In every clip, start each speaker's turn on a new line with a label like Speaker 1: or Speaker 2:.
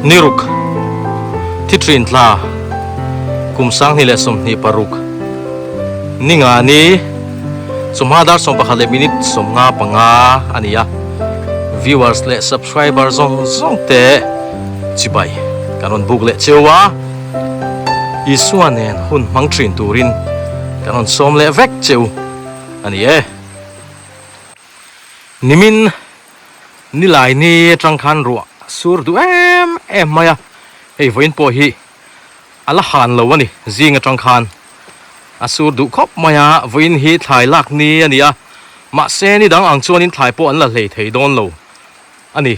Speaker 1: Niruk thi thin thla kum 2026 ninga ni chawhma dar 11 leh minute 55 a ni a, viewers leh subscriber zawng zawng te chibai kan rawn buk leh cheu a, Isua nen hun hmang thin turin kan rawn sawm leh vek cheu a ni e. Nimin Nilai ni atang khan ruah sur duh em em mai a, hei vawiin pawh hi a la han lo a ni, zing atang khan a sur duh khawp mai a, vawiin hi thlai lak ni a ni a, mahse ni dang ang chuanin thlai pawh an la hlei thei dawn lo a ni,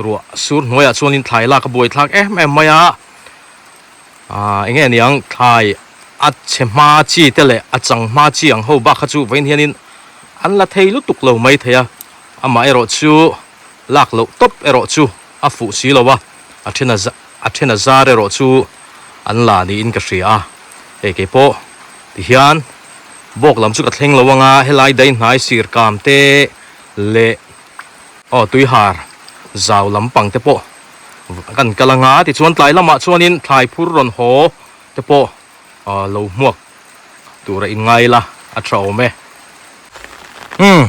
Speaker 1: ruah sur hnuaiah chuanin thlai lak a buai thlak em em mai a, aaa eng nge niang thlai a chhe hma chi te leh a chang hma chi ang ho bak kha chu vawiin hianin an la thei lutuk lo mai thei a. Amaherawh chu lak loh tawp erawh chu a fuh si lo a, a then a a then a zar erawh chu an la niin ka hria a. Hei kei pawh tihian bawk lam chu ka thleng lo anga helai dai hnai sir kam te leh aw tuihar zau lampang te pawh kan kal anga tichuan tlai lamah chuanin thlai phur rawn haw te pawh lo hmuak Tura in ngai ila a tha awm e. Umm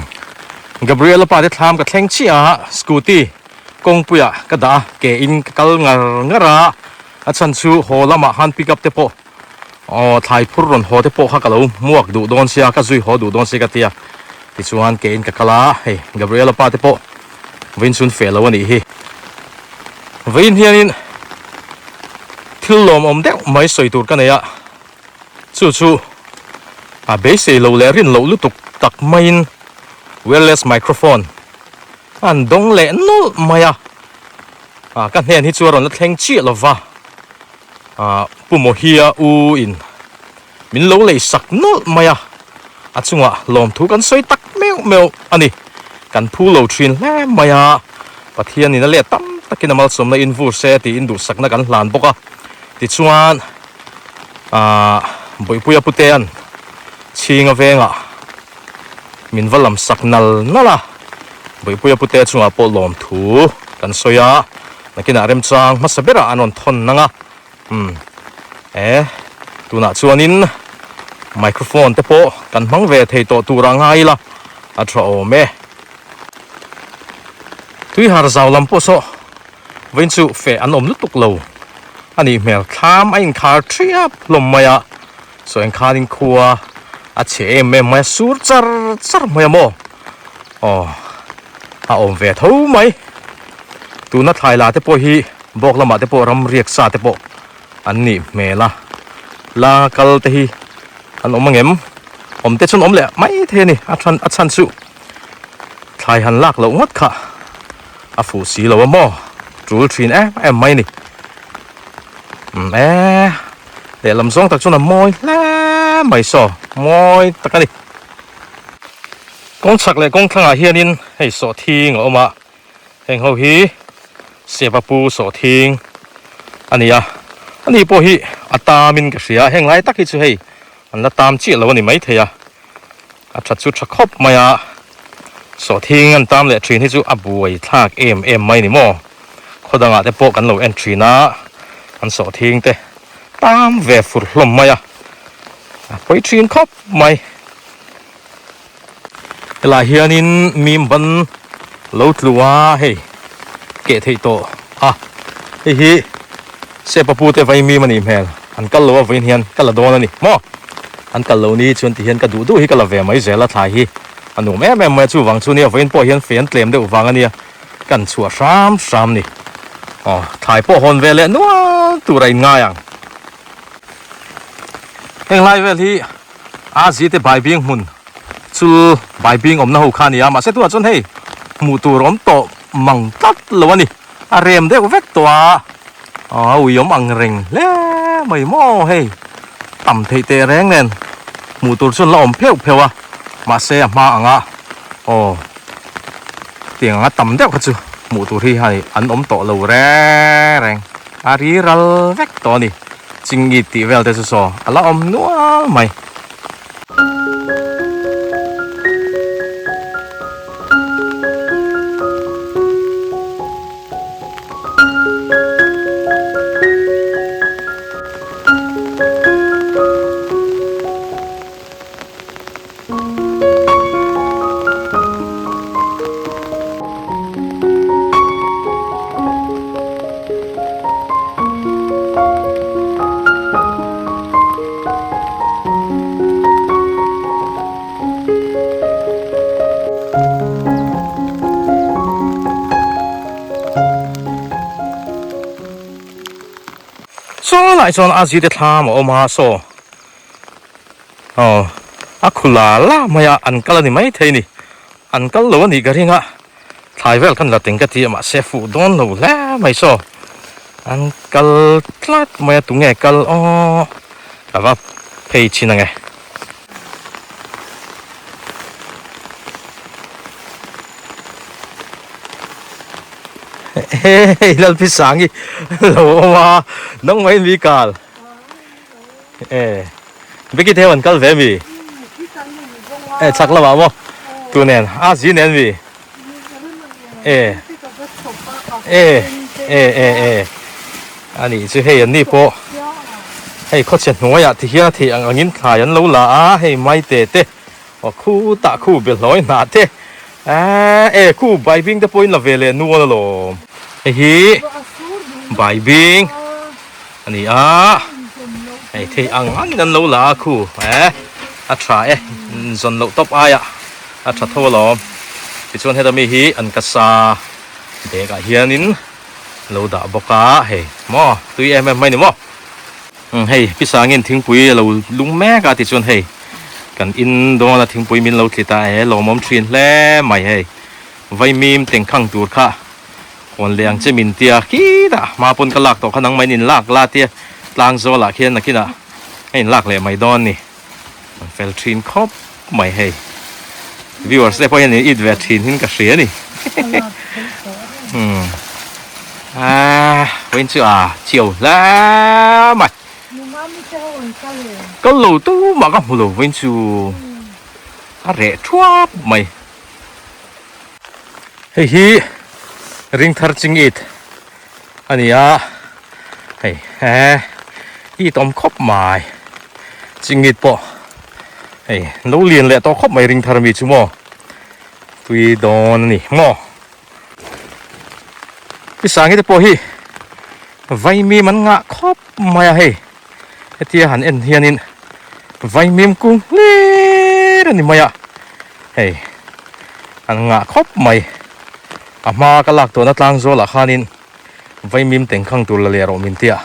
Speaker 1: Gabriela pa te thlam ka thleng chiah a, scooty kawngpuiah ka dah a, ke in ka kal ngar ngar a, a chhan chu haw lamah khan pick up te pawh aw thlai phur rawn haw te pawh kha ka lo hmuak duh dawn sia, ka zui haw duh dawn sia ka ti a, tichuan ke in ka kal a, hei Gabriela pa te pawh vawiin chhun feh lo a nih hi. Vawiin hianin thil lawmawm deuh mai sawi tur ka nei a. Chu chu a beisei lo leh rin loh lutuk tak maiin wireless microphone an dawng leh nawlh mai a, ah ka hnen hi chu a rawn la thleng chiah lo va, ah Pu Mawhia u in min lo lei sak nawlh mai a, a chungah lawmthu kan sawi tak meuh meuh a ni, kan phu lo thin hle mai a, Pathianin a let tam takin a malsawmna in vur se tiin duhsakna kan hlan bawk a, tichuan. Ahh Bawihpuia Putea'n chhinga vengah min va lam sak nal nal a, Bawihpuia Putea chungah pawh lawmthu kan sawi a, nakinah remchang hmasa berah an rawn thawn nang a, umm e tunah chuanin microphone te pawh kan hmang ve thei tawh tur a ngai ila a tha awm e. Tuihar zau lam pawh saw. Vawiin chu feh an awm lutuk lo a nih hmel. Thlam a inkhar thiap hlawm mai a, saw engkhanin khua a chhe em em mai a, sur char char mai a maw? Aw, a awm ve tho mai. Tuna thlai la te pawh hi bawk lamah te pawh ram riak sa te pawh an nih hmel a, la kal te hi an awm angem? Awm te chu an awm leh mai thei a ni, a chhan a chhan chu thlai han lak loh ngawt kha. A fuh si lo a maw? Tul thin em em mai a ni. Umm e, lehlam zawng tak chuan a mawi hle mai saw, mawi tak a ni. Kawng chhak leh kawng thlangah hianin hei sawhthing a awm a, heng ho hi Sevapu sawhthing a ni a, ani pawh hi a tamin ka hria, heng lai tak hi chu hei an la tam chiah lo a ni maithei a. A tha chu tha khawp mai a, sawhthing an tam leh thin hi chu a buai thlak em em mai ni maw? Khaw dangah te pawh kan lo en thin a, an sawhthing te tam ve fur hlawm mai a, a pawi thin khawp mai. Helai hianin mim ban lo tlu a, hei keh theih tawh a, hei hi Sepapu te vai mim a nih hmel, an kal lo a vawiin hian ka la dawn a ni maw? An kal lo ni chuan tihian ka duh duh hi ka la ve mai zel a, thlai hi a nuam em em mai a, chuvang chu nia vawiin pawh hian fei an tlem deuh vang a nia, kan chhuah hram hram ni. Aw, thlai pawh hawn ve leh nual tur a inngai ang. Heng lai vel hi a zi te baibing hmun chul baibing awmna ho kha a ni a, mahse tunah chuan hei hmuh tur awm tawh mang tlat lo a ni, a rem deuh vek tawh a. A ui awm ang reng hle mai maw hei tam theih teh reng nen hmuh tur chuan la awm pheuh pheuh a mahse a hma anga aw tiang anga tam deuh kha chu hmuh tur hi hei an awm tawh lo reng reng a ri ral vek tawh a ni chingit tih vel te chu saw a la awm nual mai. Saw lai chuan a zite thlam a awm a saw aw a khu la la mai a an kal a ni maithei a ni an kal lo a nih ka ring a thlai vel khan la teng ka ti a mahse fuh dawn lo hle mai saw an kal tlat mai a tunge kal aw ka va phei chin ang e. Hei Lalpisangi lo awm a nangmah in mi kal e Becky te ho an kal ve mi e chhak lamah maw tu nen a zi nen mi e e e e e ani chu hei an ni pawh hei khawchhe hnuaiah ti hian a theih ang angin thlai an lo la a hei maite te Aw khu tah khu belhlawi hnah te eeh e khu baibing te pawhin la ve leh nual alawm. Hei hi baibing a ni a, hei thei ang angin an lo la a khu eh a tha e zawn loh tawp aiah a tha tho alawm. Tichuan heta mi hi an ka sa bag ah hianin lo dah bawk a hei maw tui em em mai ni maw. Umm hei pi sangin thingpui a lo lung mek a tichuan hei kan in dawn a thingpui min lo thlit a e lawmawm thin hle mai hei vaimim tengkhang tur kha hawn leh ang che min tia khitah hma pawn ka lak tawh kha nangmah in lak la tia tlang zawl ah khian nakinah a in lak leh mai dawn ni an fel thin khawp mai hei viewers te pawh hian in it ve thin hin ka hria ni umm ah vawiin chu a chiau hle mai kal lo tumah ka hmu lo vawiin chu a reh thuap mai hei hi ringthar ching it a ni a hei he it awm khawp mai chingit pawh hei lo lian leh tawh khawp mai ring thar mi chu maw tui dawn a ni maw i sangi te pawh hi vaimim an ngah khawp mai a hei hetia han en hianin vaimim kung hlir a ni mai a hei an ngah khawp mai a hma ka lak tawhna tlang zawlah khanin Vaimim tengkhang tur la leh rawh min tia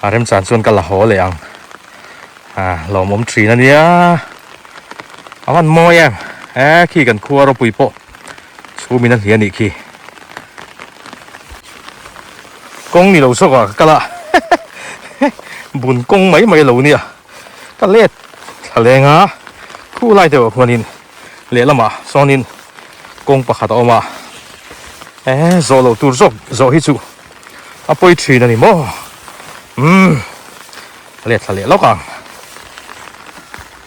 Speaker 1: a remchan chuan ka la haw leh ang ah lawmawm thin a nia a van mawi em e khi kan khua ropui pawh chhum in a hlia nih khi kawng ni lo zawk ah ka kal a bun kawng mai mai lo nia ka let thla leng a khu lai deuh ah khuanin lehlamah sawnin kawng pakhat a awm a eh zawh loh tur zawk zawh hi chu a pawi thin a ni maw umm let thla leh lawk ang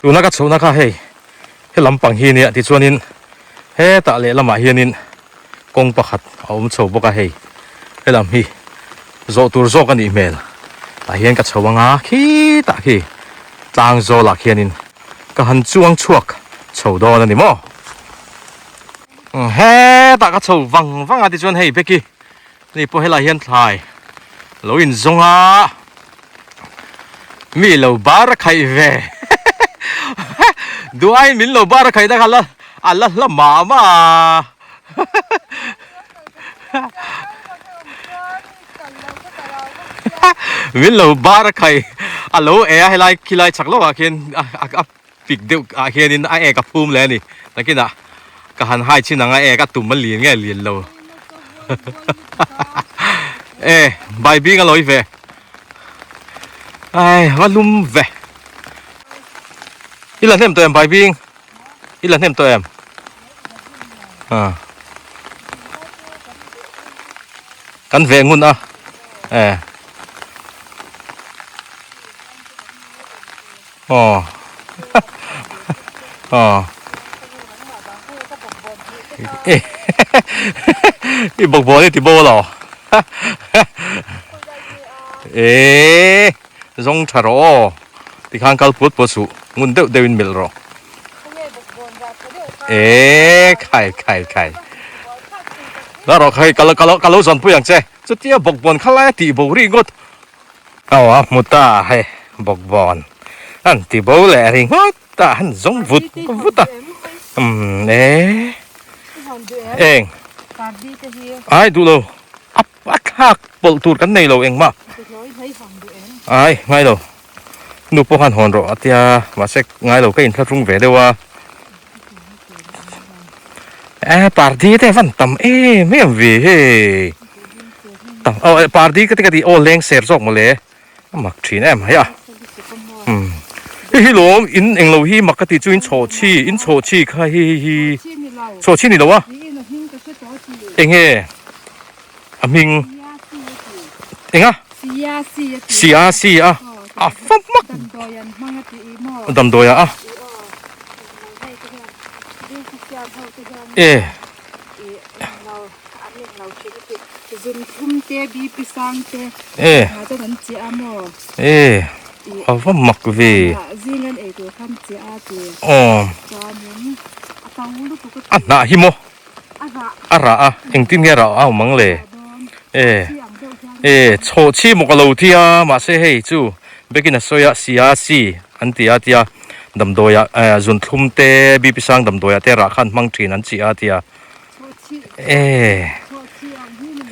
Speaker 1: tuna ka chhohna kha hei he lampang hi nia tichuanin hetah lehlamah hianin kawng pakhat a awm chho bawk a hei helam hi zawh tur zawk a nih hmel tah hian ka chho anga khitah khi tlang zawlah khianin ka han chuang chhuak chho dawn a ni maw hetah ka chho vang vang a tichuan hei Becky ni pawh helai hian thlai lo inzawng a mi lo bar a khaih ve duh aiin min lo bar a khaih na kha la a la hla mah mah a. Min lo bar a khai a lo e a helai khilai chak lo ah khian a pik deuh ah khianin a ek a phum leh a ni nakinah ka han hai chin ang a ek a tum a lian nge lian lo e bai bing a lawi ve ai va lum ve i la hnem tawh em bai bing i la hnem tawh em à kan ve ngun a e aw aw i bawk bawl i ti bo lo e zawng tha rawh aw tikhan kal put put suh ngun deuh deuhin melh rawh. E khai khai khai. La rawh khai ka lo ka lo zawnpui ang che. Chutia bawkbawn kha lai a tih bo ri ngawt. Aw a hmu ta hei bawkbawn an ti bo leh ringawt ta han zawng vut vut a. Umm e eng ai duh lo a a thlak pawlh tur kan nei lo engmah. Ai ngai lo. Nu pawh khan hawn rawh a tia mahse ngai lo ka inthlahrung ve deuh a e pardi te van tam em em ve hei tam aw e pardi ka ti ka ti aw leng ser zawk mawle a mak thin em mai a umm hei hi lawm in englo hi mak ka tih chu in chhawh chhi in chhawh chhi kha hi hei hi chhawh chhi ni lo a eng nge a hming eng a. Sia si a a fa hmak damdawi ah a e e e a va mak ve aw a hnah hi maw. A rah a, engtin nge a rah a awm ang le? E, e, chhawh chhi maw ka lo thi a, mahse hei chu Bekin a sawi a, sia si an ti a tia, damdawiah eh zunthlum te, BP sang damdawiah te rah khan hmang thin an chi a tia. E,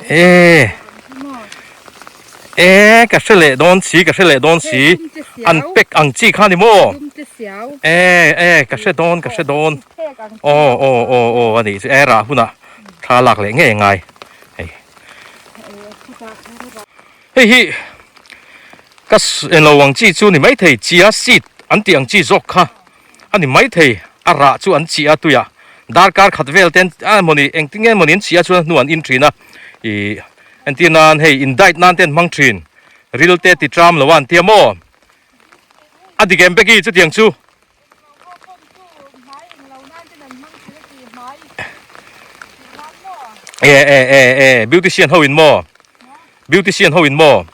Speaker 1: e, e, ka hre leh dawn si, ka hre leh dawn si, an pack ang chi kha ni maw? E, e, ka hre dawn, ka hre dawn. Aw aw aw aw a nih chu e rah hunah thla lak leh ngei angai hei. Hei hi ka englo ang chi chu ni maithei chia seed an tih ang chi zawk kha a ni maithei a rah chu an chi a tuiah darkar khat vel te a mawni engtin nge mawni an chi a chuan a hnu an in thin a ih entir nan hei in diet nan te an hmang thin ril te ti tram lo a an tia maw a dik em Becky chutiang chu. E e e e beautician ho in maw beautician ho in maw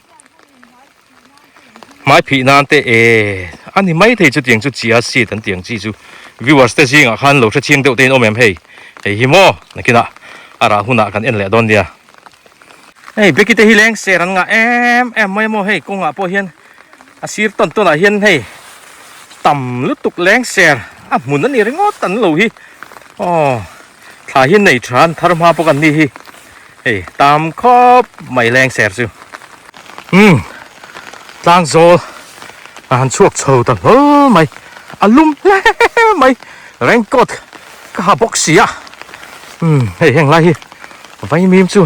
Speaker 1: hmai phih nan te e a ni mai thei chutiang chu chia seed an tiang chi chu viewers te zingah khan lo hre chiang deuh te in awm em hei hei hi maw nakinah a rah hunah kan en leh dawn nia hei Becky te hi leng ser an ngah em em mai maw hei kawngah pawh hian A sir tawn tawnah hian hei tam lutuk leng ser a hmun a ni ringawt an lo hi aw thla hi nei tha an thar hma bawk an ni hi hei tam khawp mai leng ser chu umm tlang zawl a han chhuak chho ta hlawl mai a lum hle mai raincoat ka ha bawk si a umm hei heng lai hi vaimim chu.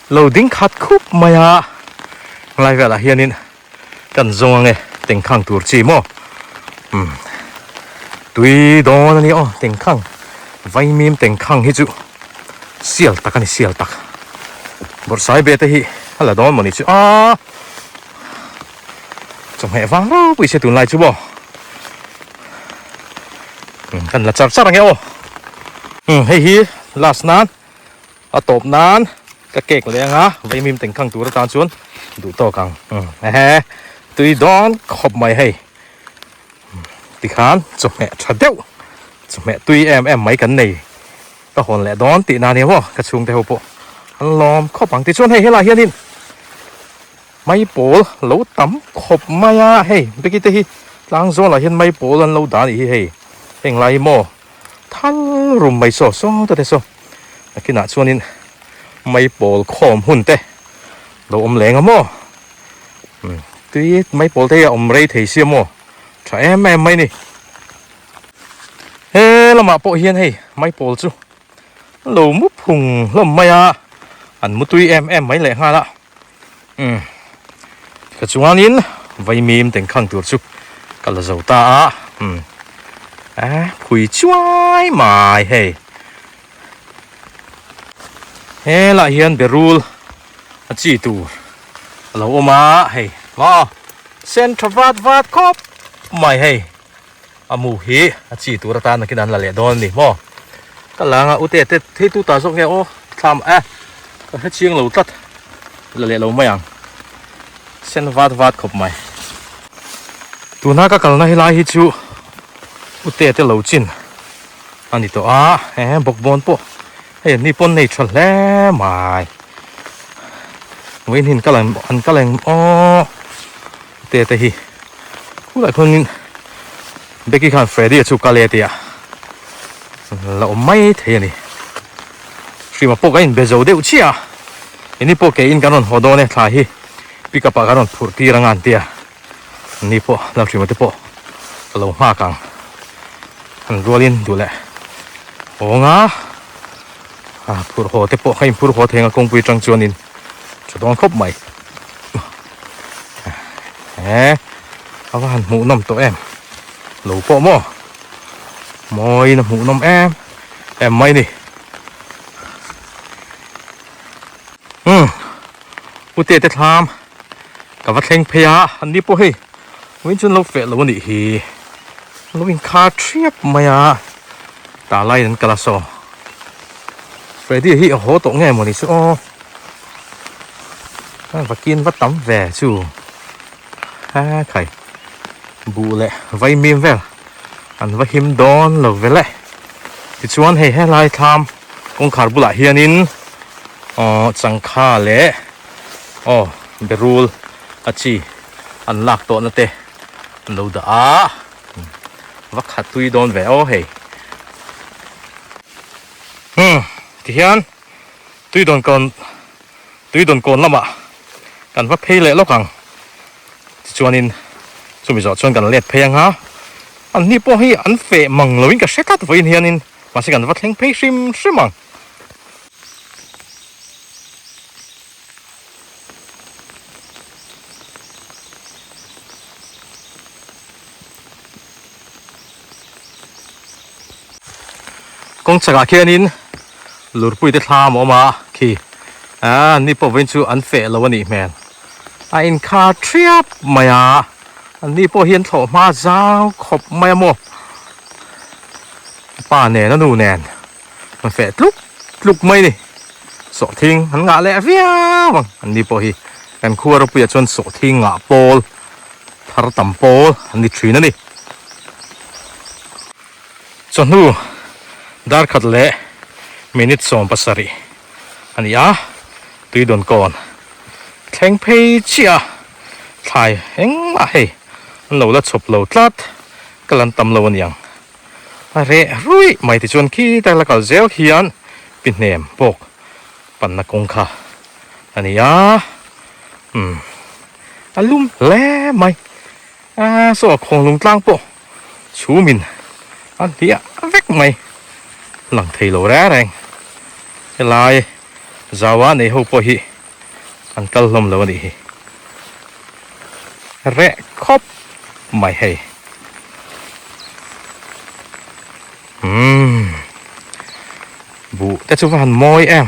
Speaker 1: Lo ding khat khup mai a, helai velah hianin kan zawng ange tengkhang tur chi maw umm tui dawn a ni aw tengkhang vaimim tengkhang hi chu sial tak a ni sial tak bawrhsai be te hi a la dawn mawni chu aaa chawhmeh vang ropui se tunlai chu maw umm kan la char char ange aw umm hei hi last nan. A tawp nan ka cake leh anga vaimim tengkhang tur atan chuan duh tawk ang ehe tui dawn khawp mai hei tikhan chawhmeh tha deuh chawhmeh tui em em mai kan nei ka hawn leh dawn tih na nia maw ka chhungte ho pawh an lawm khawp ang tichuan hei helaiah hianin maipawl lo tam khawp mai a hei beki te hi tlang zawlah hian maipawl an lo dah a nih hi hei heng lai hi maw thal rum mai saw saw ta te saw. Nakinah chuanin maipawl khawm hun te lo awm leng a maw umm tui maipawl te hi a awm rei thei sia maw tha em em mai ni he lamah pawh hian hei maipawl chu lo mu phung hlawm mai a an mu tui em em mai leh nghal a umm ka chuanin vaimim tengkhang tur chu ka la zo ta a umm a phui chuai mai hei. Helaiah hian berul a chi tur a lo awm a hei maw sen tha vat vat khawp mai hei a mu hi a chi tur atan nakin an la leh dawn a ni maw ka la anga ute te thei tu ta zawk nge aw thlam e ka hre chiang lo tlat la leh lo mai ang sen vat vat khawp mai tuna ka kalna helai hi chu ute te lo chin. a ni tawh a he bawkbawn pawh hei an ni pawn nei tha hle mai vawiin hi an kal an kal eng aw te te hi khulai khuanin Becky khan Freddy a chu kal e tia la awm mai thei a ni Hrima pawh kan inbe zo deuh chiah a ini pawh ke in kan rawn haw dawn e thla hi pick up ah kan rawn phurh tir anga an tia ni pawh Lalhrima te pawh ka lo nghak ang an rualin duh leh awng a a phurh haw te pawh ka inphur haw thei ang a kawngpui atang chuanin tha dawn khawp mai he a va han hmuh nawm tawh em lo pawh maw mawiin a hmuh nawm em em mai ni umm u te te thlam ka va thleng phei a an ni pawh hei vawiin chuan lo feh lo a nih hi lo inkhar thiap mai a tah laiin an kal a saw Freddy hi a haw tawh nge mawni chu aw vakin va tam ve chu a khai buh leh vaimim vel an va him dawn lo ve le tichuan hei helai thlam kawngkhar bulah hianin aw changkha leh aw berul a chi an lak tawhna te an lo dah a va khat tui dawn ve aw hei umm tihian tui dawn kawn tui dawn kawn lamah kan va phei leh lawk ang tichuanin chumi zawh chuan kan let phei ang a an ni pawh hi an feh mang loin ka hre tlat vawiin hianin mahse kan va thleng phei hrim hrim ang. Kawng chakah khianin lurpui te thlam a awm a khi ah ni pawh vawiin chu an feh lo a nih hmel a inkhar thiap mai a an ni pawh hi an thlawh hma zau khawp mai a maw pa nen a nu nen an feh tluk tluk mai a ni sawhthing an ngah leh viau ang an ni pawh hi kan khua ropuiah chuan sawhthing ngah pawl thar tam pawl an ni thin a ni. Chawhnu dar khat leh minute 70 a ni a, tui dawn kawn thleng phei chiah a, thlai engmah hei an lo la chhawp lo tlat, ka lan tam lo a niang. A reh ruih mai tichuan khita la kal zel hian pi hnem bawk panna kawng kha a ni a, umm a lum hle mai. A saw khawnglung tlang pawh chhumin a hliah vek mai lang thei lo reng reng helai zaua nei ho pawh hi an kal hlawm lo a nih hi reh khawp mai hei umm buh te chu va han mawi em.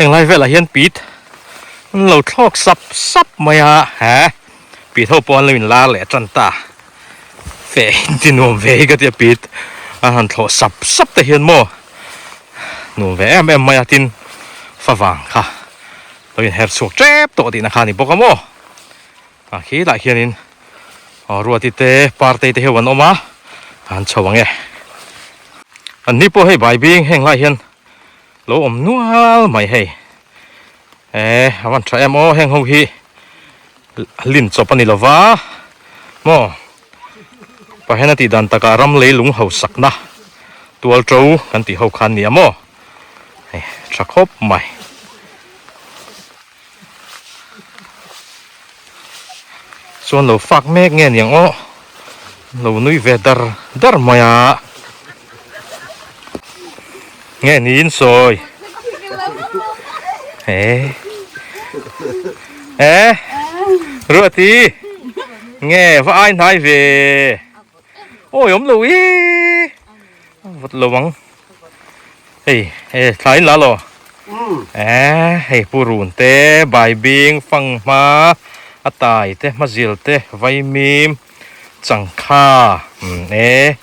Speaker 1: Heng lai velah hian pit an lo thlawk sap sap mai a he pit ho pawh an lo inlar leh tan ta feh in ti nuam ve hi ka tia pit an han thlawh sap sap te hian maw nuam ve em em mai a tin favang kha lo inher chhuak tep tawh tihna kha a ni bawk a maw a khilaiah hianin aw ruati te partei te ho an awm a an chho ang e an ni pawh hei baibing heng lai hian lo awm nual mai hei eh a van tha em aw heng ho hi lin chawp a ni lova maw Pahen a tih dan takah ram leilung hausakna tual to kan tih ho khan nia maw hei tha khawp mai. Chuan lo fak mek nge niang aw lo nui ve dar dar mai a nge niin sawi eh eh ruati nge va ai hnai ve awi awm lo i. Vawt lo ang. Hei e thlai in la lo. E hei purun te baibing fanghma a tai te hmazil te vaimim changkha umm e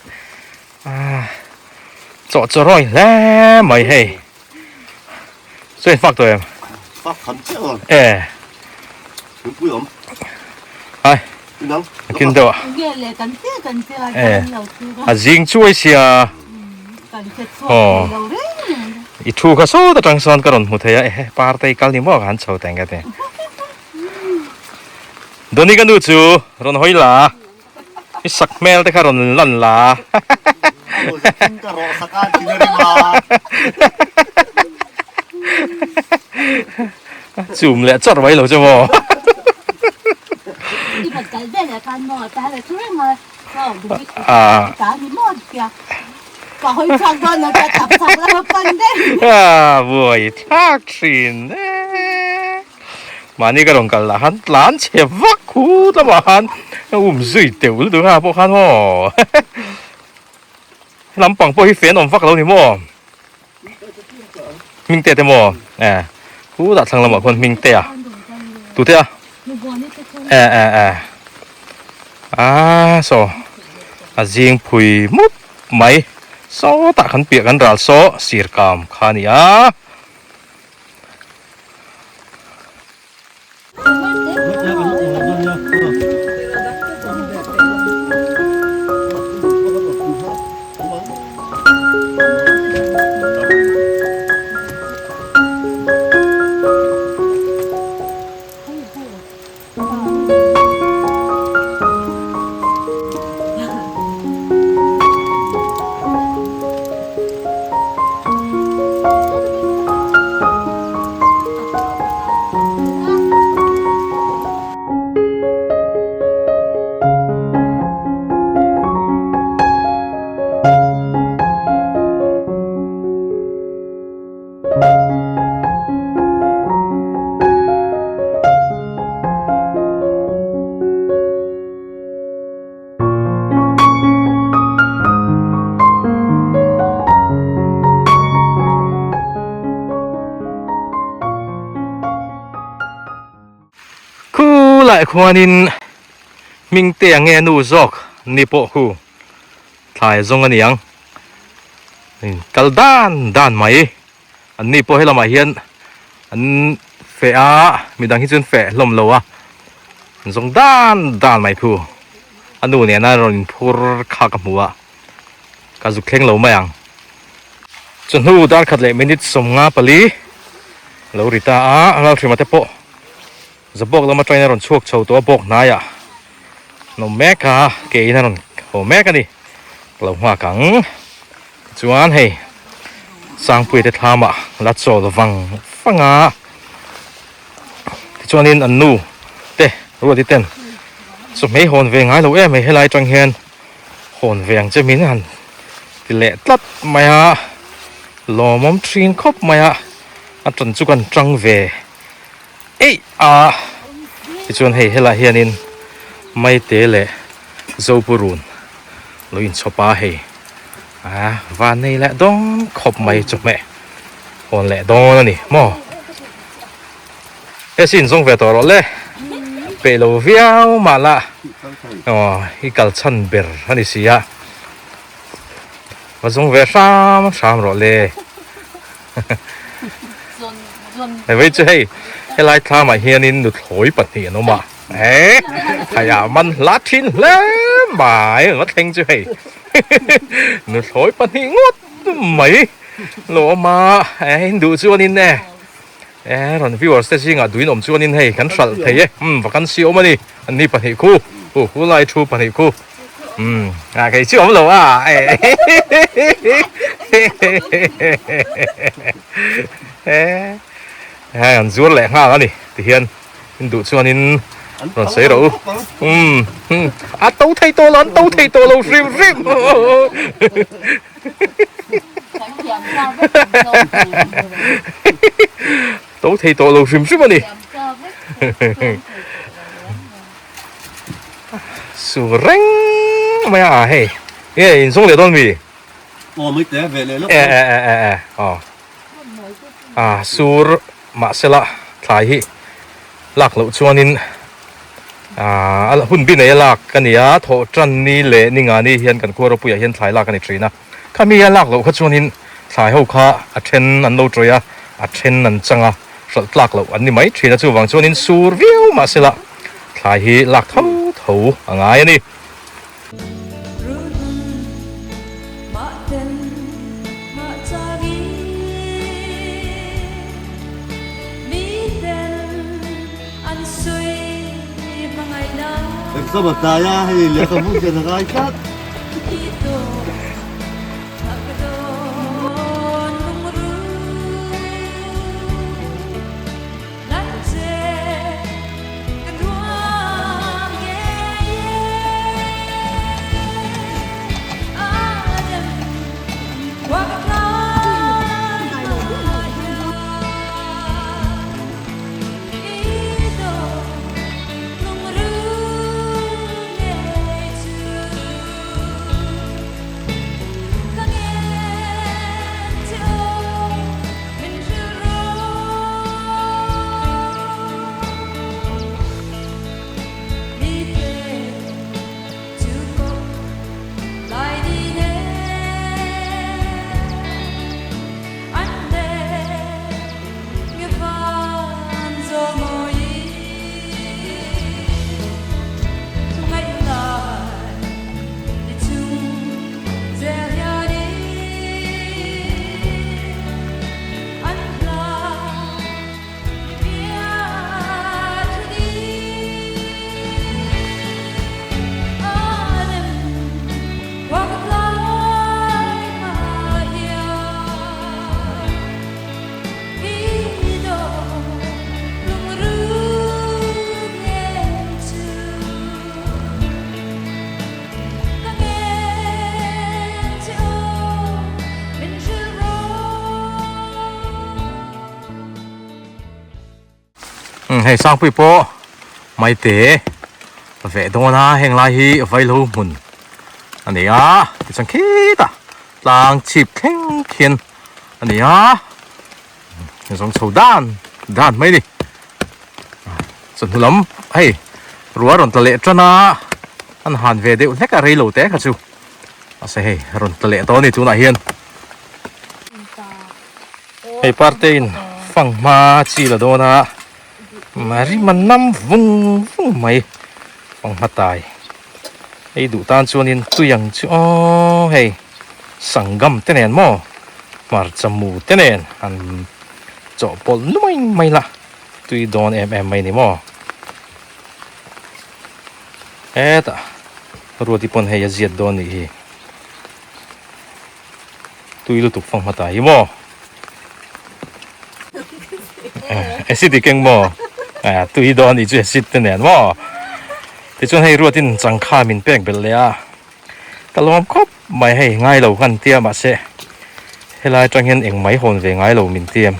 Speaker 1: ah chawh chaw rawi hle mai hei. Chuan in fak tawh em?
Speaker 2: Fak tham chiah lo.
Speaker 1: E.
Speaker 2: Thingpui awm.
Speaker 1: Hai.
Speaker 2: Inang.
Speaker 1: Kin deuh a.
Speaker 3: Nge le kan che kan che a
Speaker 1: E.
Speaker 3: kan lo thu a.
Speaker 1: A zing chuai sia.
Speaker 3: Kan che chhuak thei lo reng reng.
Speaker 1: I thu kha sawt atang sawn ka rawn hmu thei a. Ehe parte kal ni maw ka han chho teng ka ti. Doni ka nu chu rawn hawi la. I sak hmel te kha rawn lan la.
Speaker 2: Ka rawh sak a thin a rim a.
Speaker 1: Chum leh chawrh mai lo che maw.
Speaker 3: I bat kal vel leh khan maw ta le thu reng a chaw duh i ta ni maw tia ka hawi chhuak dawn lo ta tap chak la pan deuh.
Speaker 1: A buai thlak thin e. Mahni ka rawn kal lah khan tlan chhe vak khut lamah khan um zui teuh lutuk a pawh khan maw lampang pawh hi fen awm vak lo ni maw hming te te maw e khutah thlang lamah khuan hming te a tute a e e e a saw a zing phui mup mai sawtah kan piah kan ral saw sir kam kha a ni a. Khulai khuanin Hmingtea nge nu zawk ni pawh khu thlai zawng a ni ang. Kal dan dan mai. An ni pawh helamah hian an feh a, midang hi chu an feh hlawm lo a, an zawng dan dan mai thu. A nu nena rawn inphur kha ka hmu a, ka zuk thleng lo mai ang. Chawhnu dar khat leh minute 54 lo ri ta a, a ngalhrima te pawh Zabawk lama train a rawn chhuak chho tawh a, bawk hnaiah an awm mek a, ke in a rawn haw mek a ni. Ka lo nghak ang. Tichuan hei Sangpuia te thlamah la chawl vang vang a, tichuanin an nu te Ruati ten chawhmei hawn ve ngai lo em mai helai atang hian hawn ve ang che min han ti leh tlat mai a, lawmawm thin khawp mai a, a tan chu kan tang ve. Eih a tichuan hei helai hianin maite leh zopurun lo inchhawp a hei a van nei leh dawn khawp mai chawhmeh hawn leh dawn a ni maw he sin zawng ve tawh rawh le peih lo viau mah la aw i kal chhan ber a ni si a va zawng ve hram hram rawh le. Hei vei chu hei helai thlamah hianin nuthlawi pahnih an awm a he thaiah man hla thin hle mai an va thleng chu hei nuthlawi pahnih ngawt mai lo awm a e in duh chuanin e e rawn viewers te zingah duhin awm chuanin hei kan hralh thei e umm vacancy awm a ni anni pahnih khu hu hu lai thu pahnih khu. Umm a kei chu awm lo a hei an zuar leh nghal a ni tihian in duh chuanin rawn sawi rawh u umm a to thei tawh lo an to thei tawh lo hrim hrim to thei tawh lo hrim hrim a ni. Su reng mai a hei nge in zawng leh dawn mi?
Speaker 2: Aw mai te ve leh lawk.
Speaker 1: E e e e e aw. A sur mahsela thlai hi lak loh chuanin a hun bi nei a lak a ni a, thawh tan ni leh ni nga ni hian kan khua ropuiah hian thlai lak a ni thin a. Khami a lak loh kha chuanin thlai ho kha a then an lo tawih a, a then an chang a, hralh tlak loh an ni mai thin a, chuvang chuanin sur viau mahsela thlai hi lak tho tho a ngai a ni.
Speaker 2: Exam a hnai a, hei lehkhabu hian a ngai tlat.
Speaker 1: Hei Sangpui pawh maite veh dawn a heng lai hi vaihlo hmun a ni a tichuan khitah tlang chhip thleng khian a ni a. Zawng chho dan dan mai ni. Chawhnu lam hei rua rawn tla leh tan a, an han ve deuh hlek a rei lo te kha chu. Mahse hei rawn tla leh tawh a ni tunah hian. Hei parte in fang hma chi la dawn a, rim a nam vung vung mai fang hma tai. Hei duh tan chuanin tui ang chu aw hei sangam te nen maw hmarcha mu te nen han chawhpawlh nuai mai la tui dawn em em mai ni maw hetah ruati pawn hei a ziat dawn nih hi tui lutuk fang hma ta hi maw acid i keng maw tui dawn nih chu acid te nen maw. Tichuan hei ruatin changkha min pek belh leh a, ka lawm khawp mai hei ngai lo khan tia mahse helai atang hian eng mai hawn ve ngai lo min tiam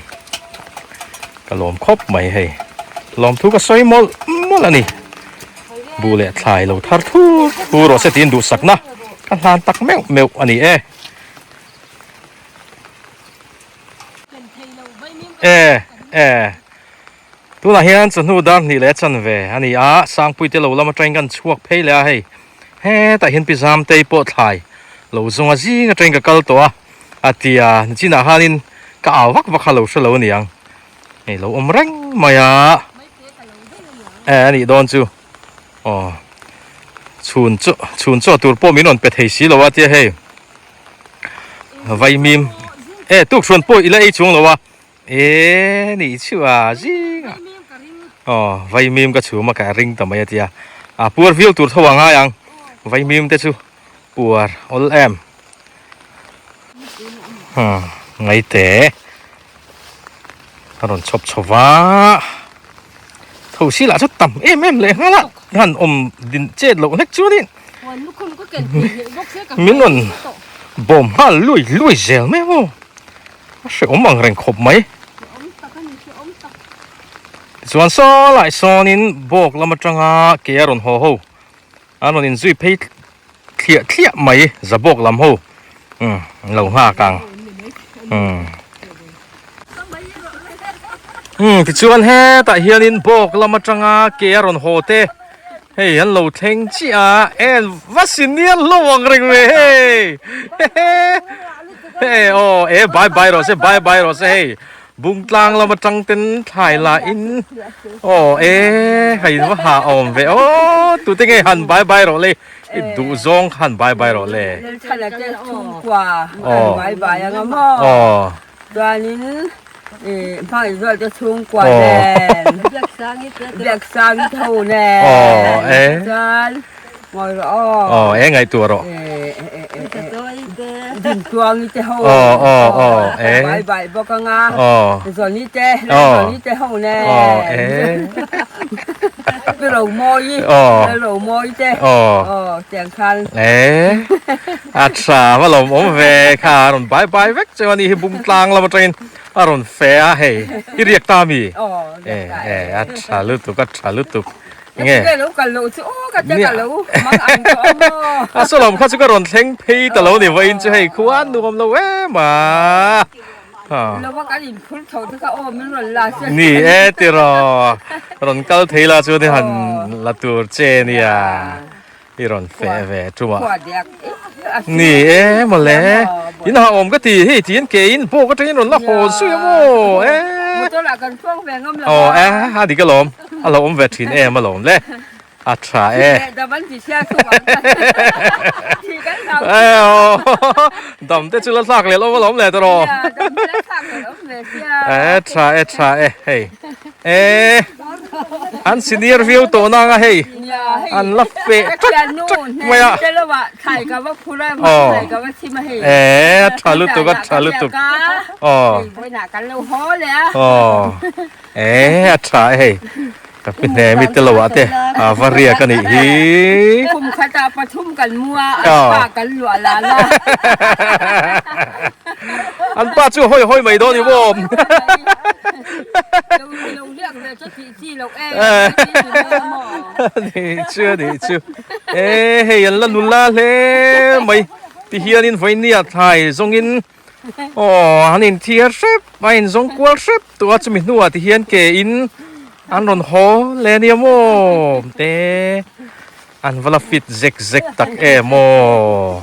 Speaker 1: ka lawm khawp mai hei lawmthu ka sawi mawlh mawlh a ni bu leh thlai lo thar thur thur rawh se tiin duhsakna ka hlan tak meuh meuh a ni e. E e. Tunah hian chawhnu dar hnih leh chanve a ni a, Sangpuite lo lam atangin kan chhuak phei leh a hei. Hetah hian Pi Zamtei pawh thlai lo zawnga zing atangin ka kal tawh a, a ti a, nichinah khanin ka au vak vak kha lo hre lo a ni ang. Hei lo awm reng mai a, e a nih dawn chu aw chhun chu chhun chaw tur pawh min rawn pe thei si lo a tia hei vaimim e tukhruan pawh i la ei chuang lo a. E nih chu a zing a aw vaimim ka chhum a ka ring ta mai a tia a puar viau tur tho a ngai ang vaimim te chu puar awl em hmm ngai te a rawn chhawp chho va tho si lah chu tam em em leh nghal a han awm din chet loh hlek chu ni min rawn bawm nghal lui lui zel mai maw. A hrehawm ang reng khawp mai. Tichuan saw lai sawnin bawk lam atanga ke a rawn haw ho. An rawn inzui phei thliah thliah mai za bawk lam ho. Umm lo nghak ang. Umm. Umm tichuan hetah hianin bawk lam atanga ke a rawn haw te hei an lo thleng chiah a en va senior hlauh ang reng ve hei hei aw e bye bye rawh se bye bye rawh se hei Bungtlang lam atang ten thlai la in aw e hei va ha awm ve aw tute nge han bye bye rawh le i duh zawng kha han bye bye rawh le.
Speaker 4: Lalthana te chhungkua an bye bye anga maw chuanin i hmangaih zual te chhungkua nen Biaksangi te ho nen chuan Ngawi rawh aw.
Speaker 1: Aw, e ngaihtuah rawh.
Speaker 4: Dintuangi te ho.
Speaker 1: Aw, aw, aw, e.
Speaker 4: Bai bai bawk anga.
Speaker 1: Aw.
Speaker 4: Zawni te, Lalzawni te ho nen.
Speaker 1: Aw, e.
Speaker 4: Pi Romawi.
Speaker 1: Aw.
Speaker 4: Lalromawi te.
Speaker 1: Aw.
Speaker 4: Aw, tiang khan.
Speaker 1: E. A tha, va lawm awm ve kha a rawn bai bai vek chu ani hi Bungtlang lam atangin a rawn fe a hei. I riak ta mi?
Speaker 4: Aw, riak ta
Speaker 1: e. E, a tha lutuk, a tha lutuk. Nge?
Speaker 4: Ka lo kal loh chu aw ka tia ka lo mang ang tawh a maw.
Speaker 1: A sawlawm kha chu ka rawn thleng phei ta lo ni vawiin chu hei khua nuam lo em a.
Speaker 4: Lo va kan inphur tho te kha aw min rawn la sia.
Speaker 1: Ni e tiraw rawn kal thei la chuan i han la tur che nia i rawn feh ve tum a. Ni e mawle in ha awm ka ti hei tiin ke in bawk atangin rawn la haw zui a maw e.
Speaker 4: Motor ah kan chuang ve ngam lo
Speaker 1: a. Aw e a dik alawm a lo awm ve thin em alawm le a tha e.
Speaker 4: Dam an ti sia chu vang khan thi kan hlau
Speaker 1: e aw dam te chu la thlak leh lo alawm le tawh
Speaker 4: dam te la thlak leh awm ve sia
Speaker 1: e tha e tha e hei e an senior viau tawh nang a hei. An la feh ṭak ṭak mai a. Aw e a ṭha lutuk a ṭha lutuk aw aw e a ṭha e hei ka pi hne mi te lo ah te a va riak a nih hi. An pa chu a hawi hawi mai dawn i maw. Ni chu a nih chu e hei an la nula hle mai ti hianin vawinia thlai zawngin aw an inthiar hrep a inzawng kual hrep tawh a chumi hnuah ti hian ke in an rawn haw leh ania maw te an va la fit zek zek tak em aw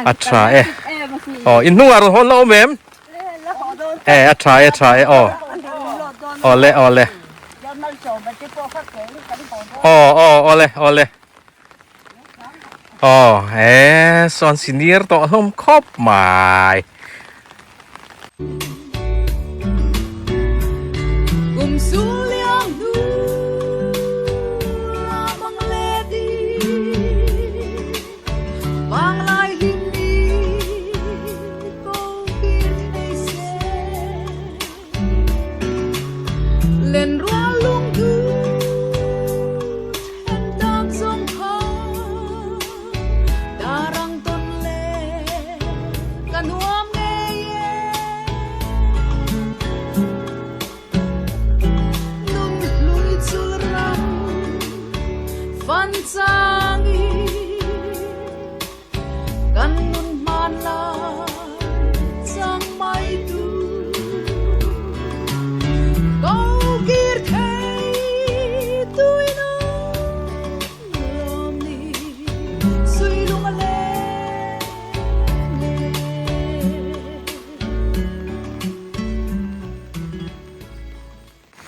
Speaker 1: a tha e aw inhnungah rawn hawn la awm em. E a tha e tha e aw awle awle aw aw awle awle aw e sawn senior tawh hlawm khawp mai.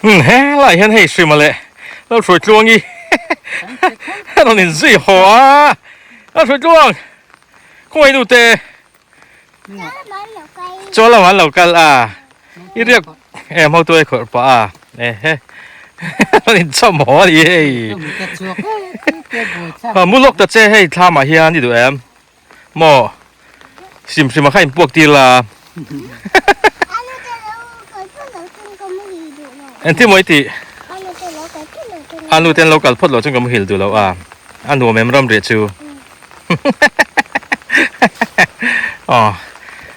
Speaker 1: Umm helai hian hei Hrima leh Lalhruaitluangi a rawn inzui haw a, Lalhruaitluang khawngaih nu te chaw lamah an lo kal a, i riak em ho tuai khawrh pah a ehe a rawn inchawm haw a ni hei mu lawk ta che hei thlamah hian i duh em. Maw? Hrim hrim a kha inpuak tir la. Engtin maw i tih? A nu te an lo kal phawt loh chuan ka muhil duh lo a. A nuam em ram riah chu. Aw.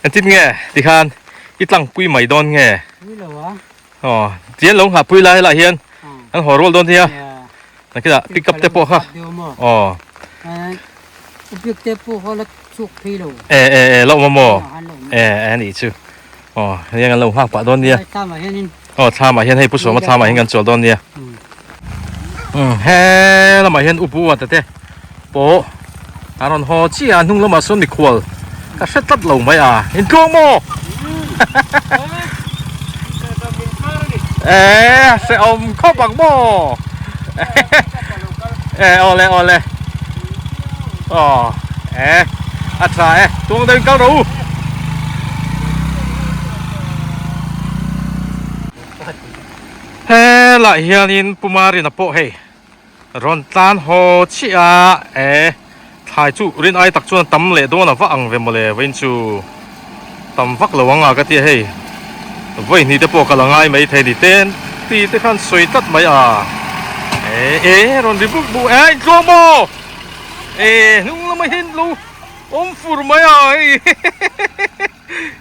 Speaker 1: Engtin nge tikhan i tlangpui mai dawn nge? Aw. Tian lo nghahpui lai lah hian an haw rual dawn nia. Nakina pick up te pawh kha. Aw.
Speaker 5: Pick te pawh kha la. chhuak phei lo.
Speaker 1: E e e lo maw e e nih chu aw hei kan lo nghak pah dawn nia
Speaker 5: thlamah hianin
Speaker 1: aw thlamah hian hei pu sawma thlamah hian kan chawl dawn nia um he lamah hian upu a tate pawh a rawn haw chiah a hnung lamah sawn mikhual ka hre tlat lo mai a intluang maw e hrehawm khawp ang maw e awle awle aw e a tha e tuang deuhin kal rawh u helaiah hianin Pu Marina pawh hei Rawn tlan haw chiah a, e thlai chu rin ai tak chuan tam leh dawn a va ang ve mawle vawiin chu tam vak lo ang a ka ti a hei vawi hnih te pawh ka la ngai mai thei ni ten ti te khan sawi tlat mai a e e rawn ri buk buk e intluang maw e hnung lama hian lo awm fur mai a hei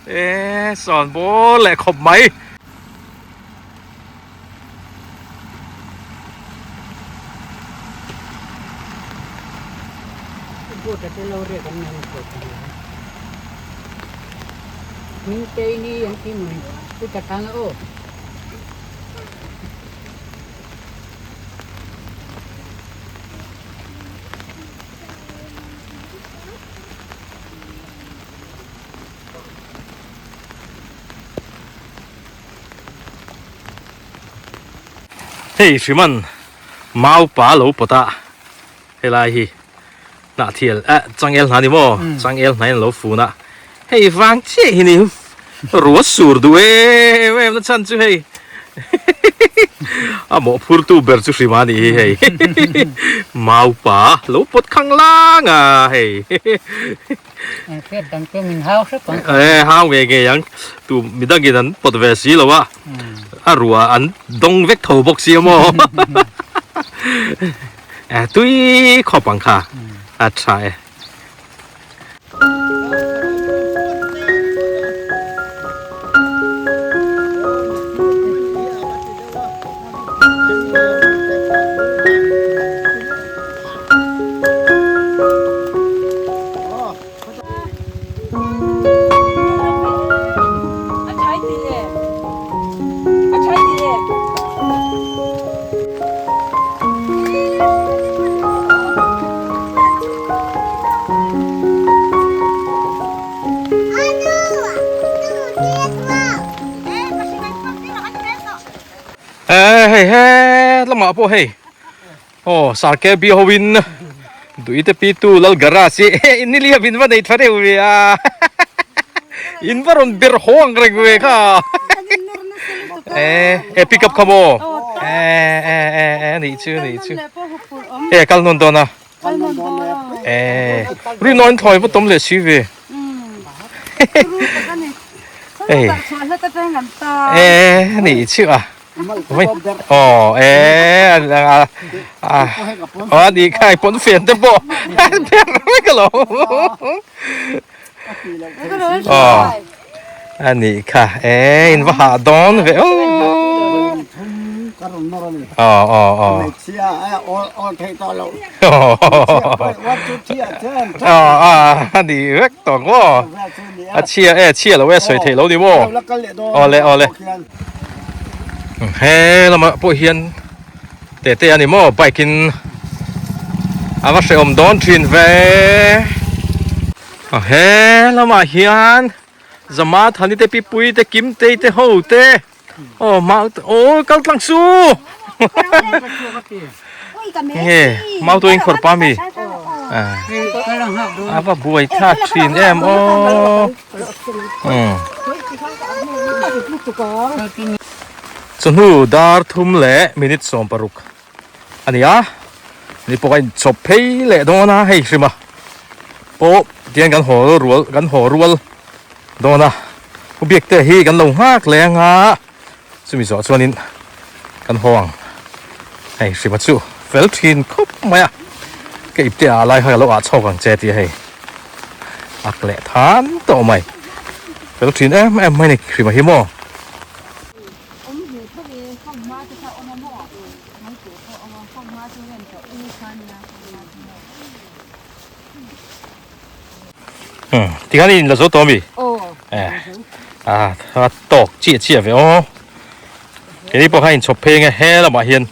Speaker 1: e sawn bawr leh khawp mai. Hei hriman mau pa lo pawt a helai hi hnah thial eh changel hna ni maw changel hna in lo fun a hei vang chiah hi ni ruah sur duh em em na chhan chu hei a mawhphur tu ber chu hrima a nih hi hei mau pa lo pawt khang lang a hei.
Speaker 5: Hriat dang chu min hau hrep ang.
Speaker 1: E hau nge nge ang tu midangin an pawt ve si lo a a ruah an dawng vek tho bawk si a maw e tui khawp ang kha a tha e. Hei he lamah pawh hei Aw Sarke bi ho in Duite pi tu Lal Garage hi in ni liam in va nei tha deuh ve a in va rawn ber haw ang reng ve kha e e pick up kha maw e e e e nih chu nih chu e kal nawn dawn a e rinawn thlawi va tawm leh si ve e e nih chu a Aw e a ni khai pawn fen te pawh ber vek alo aw a ni kha e in va hah dawn ve aw aw aw aw aw a ni vek tawh ang aw a chhia e chhia lo e sawi theih lo ni maw aw le aw le. He lamah pawh hian tete a ni maw bike in a va hrehawm dawn thin ve he lamah hian Zama Thani te Pipui te Kimtei te ho te aw mau aw kal tlang su nge mau tuin khawrh pa mi a va buai thlak thin em aw. Chawhnu dar thum leh minute 16 a ni a, ni pawh a inchawp phei leh dawn a hei hrim a pawh tihian kan haw rual kan haw rual dawn a u biakte hi kan lo nghak leh ang a chumi zawh chuanin kan haw ang hei hrima chu fel thin khawp mai a ka ipte ah lai kha ka lo ah chhawk ang che tih a hei ak leh than tawh mai fel thin em em mai a ni hrima hi maw. Tikhan i inla zo tawh ami?
Speaker 3: Aw.
Speaker 1: Eh. A a tawk chiah chiah ve aw. Keini pawh kha inchhawp phei ang e he lamah hian.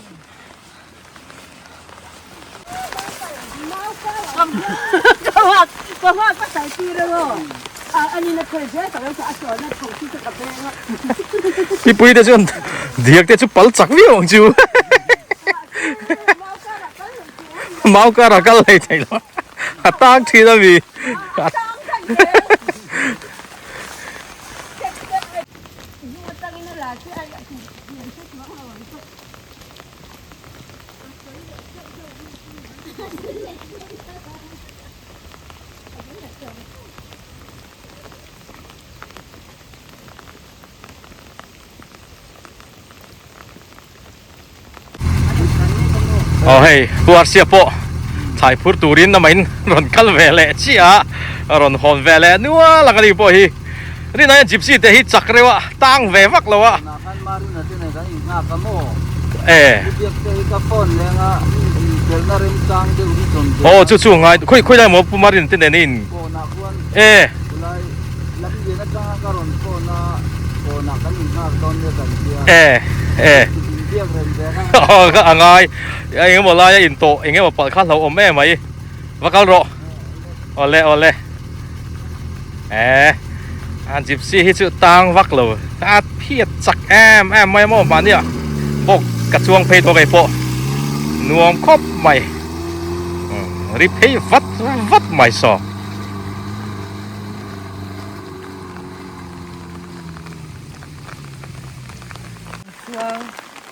Speaker 1: Mipui te chuan diak te chu pal chak viau ang chu. Mau kar a kal hlei thei lo a tang thin a mi. Aw hei Pu Arsia pawh thlai phur turin amahin rawn kal ve leh chiah a, rawn hawn ve leh nual ang ani pawh hi. Rinai a gypsy te hi chak reuh a, tang ve vak lo a. E. Aw chu chu ngai khawi khawi lai maw Pu Marina te nen a in e. E e aw ka a ngai eng emaw laia in tawh eng emaw palh kha hlauhawm em mai va kal rawh awle awle e a gypsy hi chu tang vak lo a phiat chak em em mai maw mahni ah bawk ka chuang phei tawh kei pawh nuam khawp mai ri phei vat vat mai saw.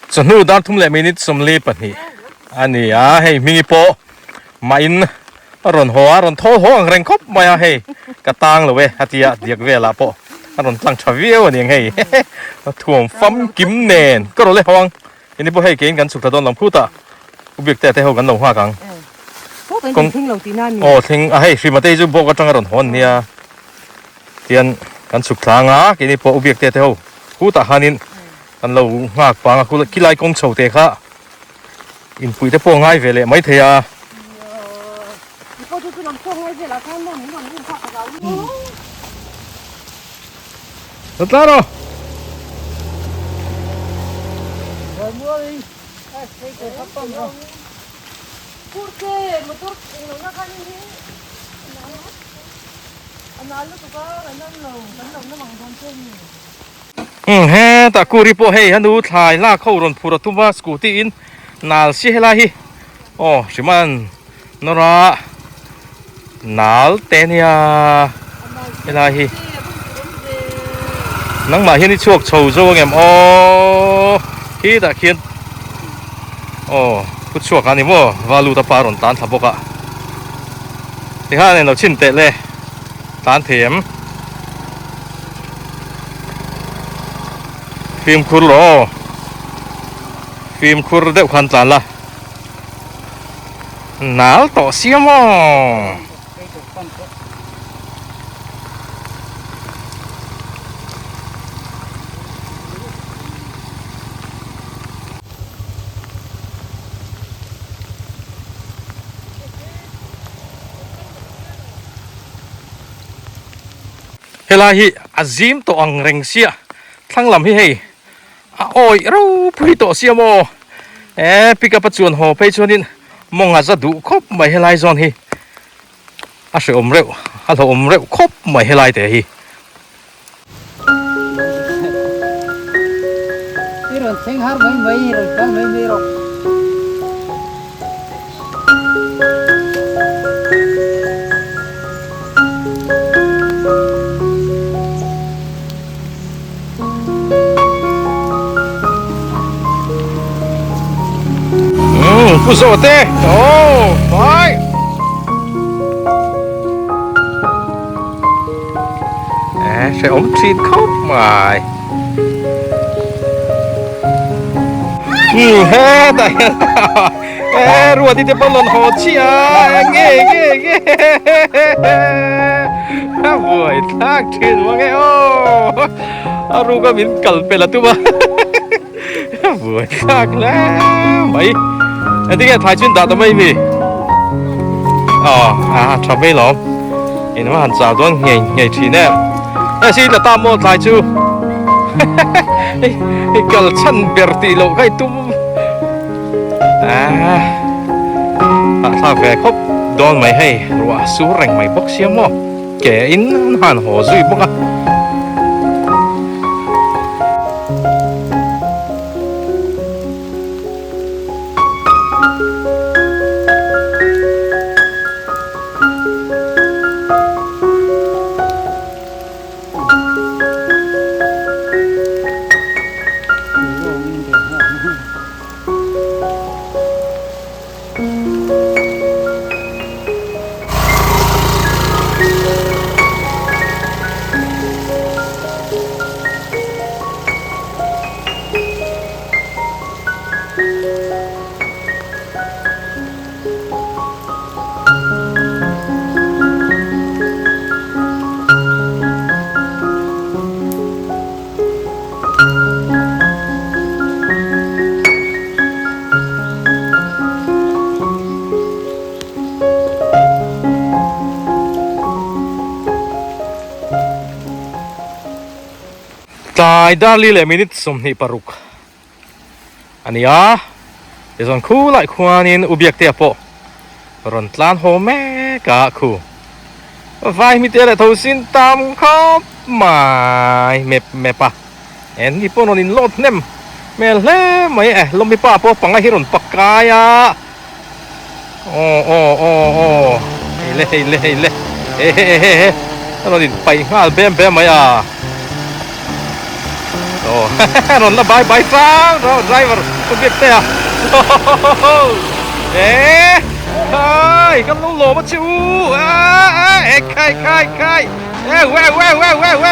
Speaker 1: Chawhnu dar thum leh minute 42 a ni a, hei hmingi pawh mahin a rawn haw a, rawn thawl haw ang reng khawp mai a, hei ka tang lo e a tia diak velah pawh a rawn tlang tha viau a ni ang hei thuam famkim nen ka rawn le haw ang ini pawh hei keiin kan chhuk thla dawn lo phut a u biak te te ho kan lo nghak ang
Speaker 4: kawng thleng lo tihna a ni
Speaker 1: aw thleng a hei hrima te hi chu bawk atanga rawn hawn nia tian kan chhuk thla anga keini pawh u biak te te ho khutah khanin kan lo nghak pang a khilai kawng chho te kha inpui te pawh ngai ve leh mai thei a. Tla rawh. Umm hetah kuri pawh hei a nu thlai lak ho rawn phur a tum a scooty in nal si helai hi aw hriman nawr a nal te nia helai hi nangmah hian i chhuak chho zo angem aw khitah khian aw pu chhuak a ni maw valu ta pa rawn tlan thla bawk a tikhan eng lo chhin teh le tlan thei em. Fimkhur rawh aw fimkhur deuh khan tlan la nal tawh sia maw. Helai hi a zim tawh ang reng sia thlang lam hi hei a awih ropui tawh sia maw e pick up a chuan haw phei chuanin mawng a za duh khawp mai helai zawn hi a hrehawm reuh a hlauhawm reuh khawp mai helai te hi.
Speaker 5: I rawn thleng har mai mai i rawn kal mai mai rawh.
Speaker 1: Umm pu zawh te oh bye. Eh hrehawm thin khawp mai. Umm hetah hian eh ruati te pawh an rawn haw chiah a nge nge nge a buai thlak thin mang e aw a ruka min kal pel a tum a a buai thlak hle mai engtin nge thlai chu in dah ta mai mi aw a tha mai lawm. In va han chau dawn ngei ngei thin em. Hei si la ta maw tlai chu. Hei kal chhan ber tih loh kha i tum. Ah, hahthlak ve khawp dawn mai hei ruah sur reng mai bawk sia maw. Ke in an han haw zui bawk a. Tlai darli leh minute 26 a ni a, tichuan khu lai khuanin u Biaktea pawh rawn tlan haw mek a khu vai hmite leh tho sin tam khawp mai mep mep a en ni pawh rawn in load hnem hmel hle mai e lawmi pa pawh panga hi rawn pakai a aw aw aw aw hei le hei le hei le he he he he rawn in paih nghal bem bem mai a. Aw rawn la bai bai tlang tlang driver ka biak te a eh khai kan lo lawm a che u a a e khai khai khai e we we we we we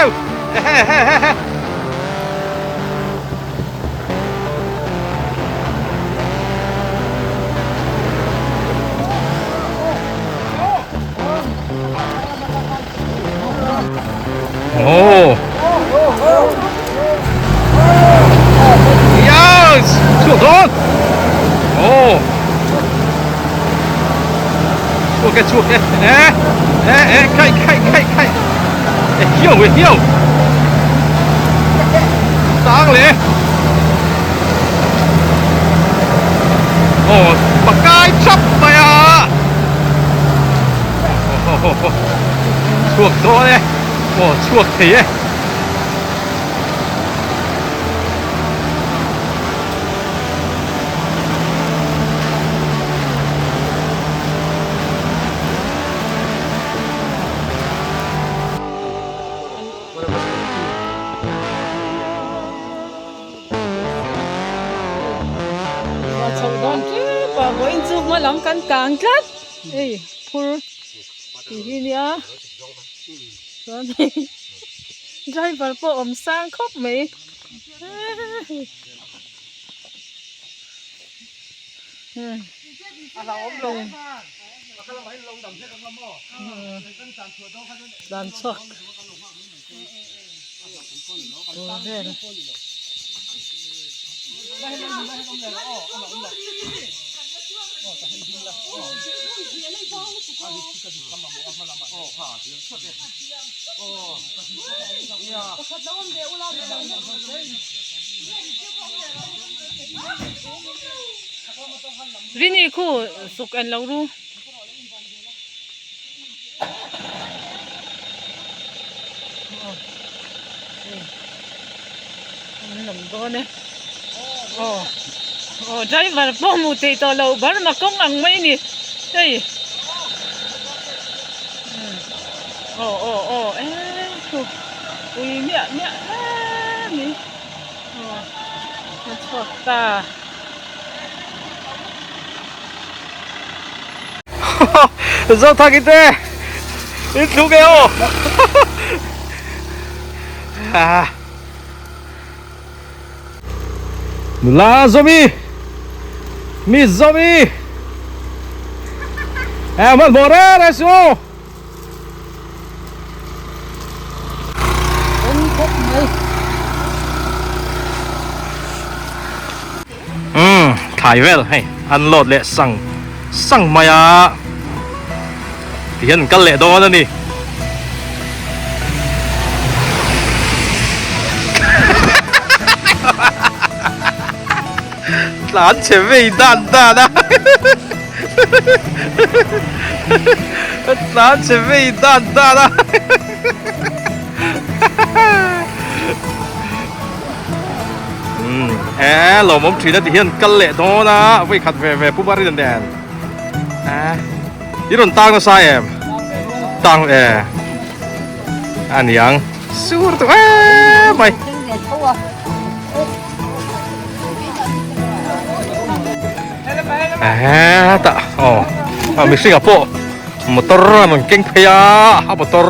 Speaker 1: Oh. Yes! Chhuak dawn. Oh. Chhuak e, chhuak e. Eh, eh, eh, khai, khai, khai, khai. Eh, hiau e, hiau. Tang leh. Oh, pakai chap mai a. Chhuak dawn e aw chhuak thei e.
Speaker 6: Chhoh dawn tep a vawiin chu hma lam kan kang tlat. Hei phur tih hi nia chuan hei driver pawh awm sang khawp mai tlan chhuak tur vel. Rini khu suk en lo ru. An lam dawn e aw aw driver pawh hmuh theih tawh loh Burma kawng ang mai a ni hei aw aw aw e thu ui miah miah hle mai aw a chhuak ta.
Speaker 1: Zothaki te in thluk e aw Nula Zomi Mi Zomi E man bo re re su Umm thlai vel hei an load leh sang sang mai a tihian an kal leh dawn a ni. Tlan chhe vei dan dan a. Tlan chhe vei dan dan a. Umm e lawmawm thin a ti hian kal leh dawn a vawi khat ve ve Pu Marina nen e i rawn tang nasa em tang e a niang sur tawh em mai. Hetah aw a mihring ah pawh motor a rawn keng phei a a motor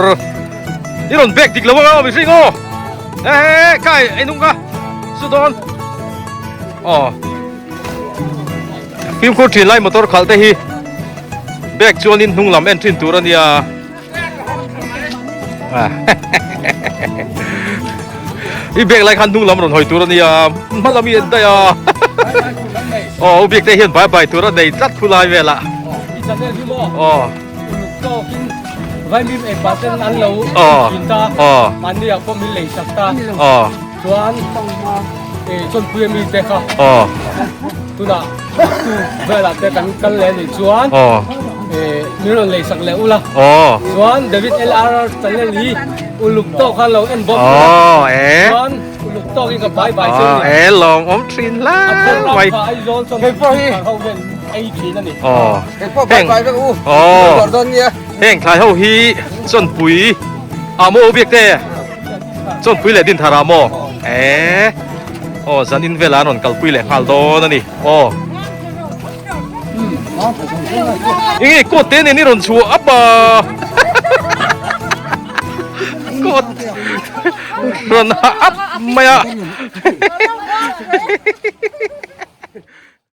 Speaker 1: i rawn bag dik lo ang a mihring aw eh kai ei nung ka su dawn aw fimkhur thin lai motor khalh te hi bag chuanin hnung lam en thin tur a nia. I bag lai khan hnung lam rawn hawi tur a nia hma lam i en daih a aw u biak te hian bai bai tur a nei tlat khu lai velah aw
Speaker 7: Vaimim ei pah ten an lo thin ta mahni ah pawh min lei sak ta chuan chawnpui ami te kha tunah tu velah te kan kal leh anih chuan min rawn lei sak leh ula chuan David LRR channel hi uluk tawk khan lo en bawk chuan uluk tawk in ka bai bai che ni
Speaker 1: e lawm awm thin la mai
Speaker 7: Aizawl chuan hei pawh hi ho hian ei thin ani
Speaker 1: hei pawh bai bai vek u heng thlai ho hi chawnpui a maw biak te Chawnpui leh Dinthar ah maw? Eeh aw zan in velah an rawn kalpui leh nghal dawn a ni aw. Enge coat te nen i rawn chhuah up a coat rawn ha up mai a.